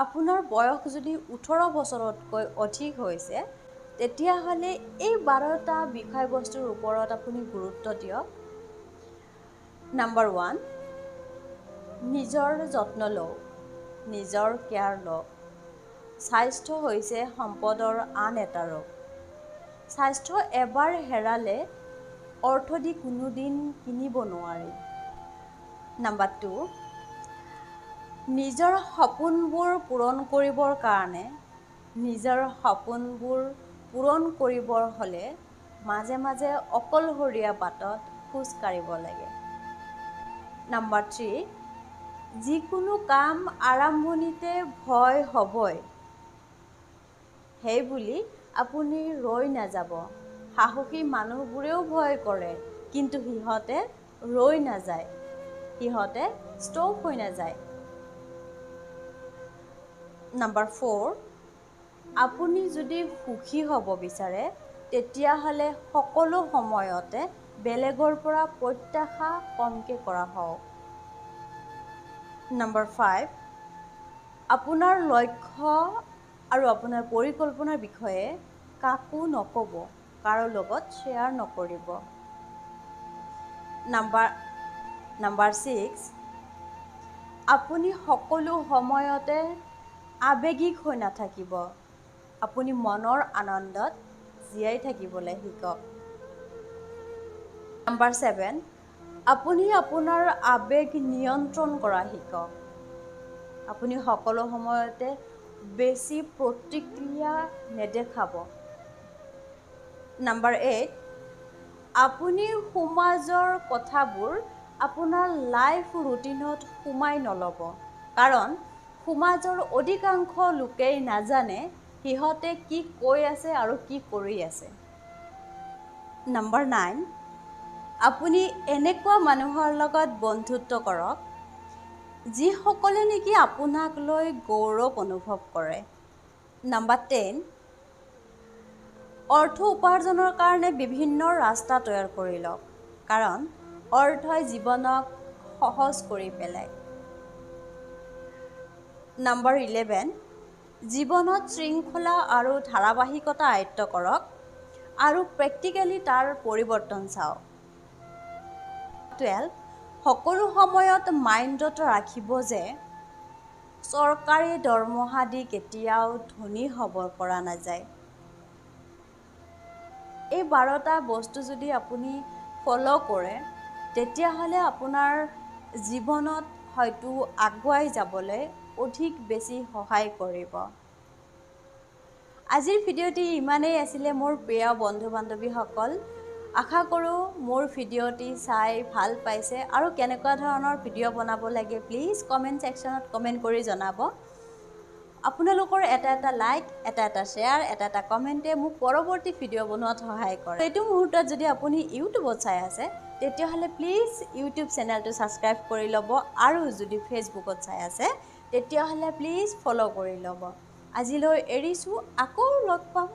আপোনাৰ বয়স যদি 18 বছৰতকৈ অধিক হৈছে, তেতিয়াহ'লে এই 12টা বিষয়বস্তুৰ ওপৰত আপুনি গুৰুত্ব দিয়ক। নাম্বাৰ 1, নিজৰ যত্ন লওক, নিজৰ কেয়াৰ লওক। স্বাস্থ্য হৈছে সম্পদৰ আন এটা ৰূপ। স্বাস্থ্য এবাৰ হেৰালে অৰ্থ দি কোনোদিন কিনিব নোৱাৰি। নাম্বাৰ 2, নিজৰ সপোনবোৰ পূৰণ কৰিবৰ কাৰণে, নিজৰ সপোনবোৰ পূৰণ কৰিবৰ হ'লে মাজে মাজে অকলশৰীয়া বাটত খোজ কাঢ়িব লাগে। নাম্বাৰ 3, যিকোনো কাম আৰম্ভণিতে ভয় হ'বই, সেইবুলি আপুনি ৰৈ নাযাব। সাহসী মানুহবোৰেও ভয় কৰে, কিন্তু সিহঁতে ৰৈ নাযায়, সিহঁতে ষ্টপ হৈ নাযায়। নাম্বাৰ 4, আপুনি যদি সুখী হ'ব বিচাৰে তেতিয়াহ'লে সকলো সময়তে বেলেগৰ পৰা প্ৰত্যাশা কমকৈ কৰা হওক। নাম্বাৰ 5, আপোনাৰ লক্ষ্য আৰু আপোনাৰ পৰিকল্পনাৰ বিষয়ে কাকো নক'ব, কাৰো লগত শ্বেয়াৰ নকৰিব। নাম্বাৰ 6, আপুনি সকলো সময়তে আৱেগিক হৈ নাথাকিব, আপুনি মনৰ আনন্দত জীয়াই থাকিবলৈ শিকক। নাম্বাৰ 7, আপুনি আপোনাৰ আৱেগ নিয়ন্ত্ৰণ কৰা শিকক। আপুনি সকলো সময়তে বেছি প্ৰতিক্ৰিয়া নেদেখাব। নাম্বাৰ 8, আপুনি সমাজৰ কথাবোৰ আপোনাৰ লাইফ ৰুটিনত সোমাই নল'ব, কাৰণ সমাজৰ অধিকাংশ লোকেই নাজানে সিহঁতে কি কৈ আছে আৰু কি কৰি আছে। নাম্বাৰ 9, আপুনি এনেকুৱা মানুহৰ লগত বন্ধুত্ব কৰক যিসকলে নেকি আপোনাক লৈ গৌৰৱ অনুভৱ কৰে। নাম্বাৰ 10, অৰ্থ উপাৰ্জনৰ কাৰণে বিভিন্ন ৰাস্তা তৈয়াৰ কৰি লওক, কাৰণ অৰ্থই জীৱনক সহজ কৰি পেলায়। নাম্বাৰ 11, জীৱনত শৃংখলা আৰু ধাৰাবাহিকতা আয়ত্ব কৰক আৰু প্ৰেক্টিকেলি তাৰ পৰিৱৰ্তন চাওক। 12, সকলো সময়ত মাইণ্ডত ৰাখিব যে চৰকাৰী দৰমহা দি কেতিয়াও ধনী হ'ব পৰা নাযায়। এই 12টা বস্তু যদি আপুনি ফ'ল' কৰে তেতিয়াহ'লে আপোনাৰ জীৱনত হয়তো আগুৱাই যাবলৈ অধিক বেছি সহায় কৰিব। আজিৰ ভিডিঅ'টি ইমানেই আছিলে মোৰ প্ৰিয় বন্ধু-বান্ধৱীসকল। আশা কৰোঁ মোৰ ভিডিঅ'টি চাই ভাল পাইছে আৰু কেনেকুৱা ধৰণৰ ভিডিঅ' বনাব লাগে প্লিজ কমেণ্ট ছেকশ্যনত কমেণ্ট কৰি জনাব। আপোনালোকৰ এটা এটা লাইক, এটা এটা শ্বেয়াৰ, এটা এটা কমেণ্টে মোক পৰৱৰ্তী ভিডিঅ' বনোৱাত সহায় কৰে। এইটো মুহূৰ্তত যদি আপুনি ইউটিউবত চাই আছে তেতিয়াহ'লে প্লিজ ইউটিউব চেনেলটো ছাবস্ক্ৰাইব কৰি ল'ব আৰু যদি ফেচবুকত চাই আছে তেতিয়াহ'লে প্লিজ ফ'ল' কৰি ল'ব। আজিলৈ এৰিছোঁ, আকৌ লগ পাম।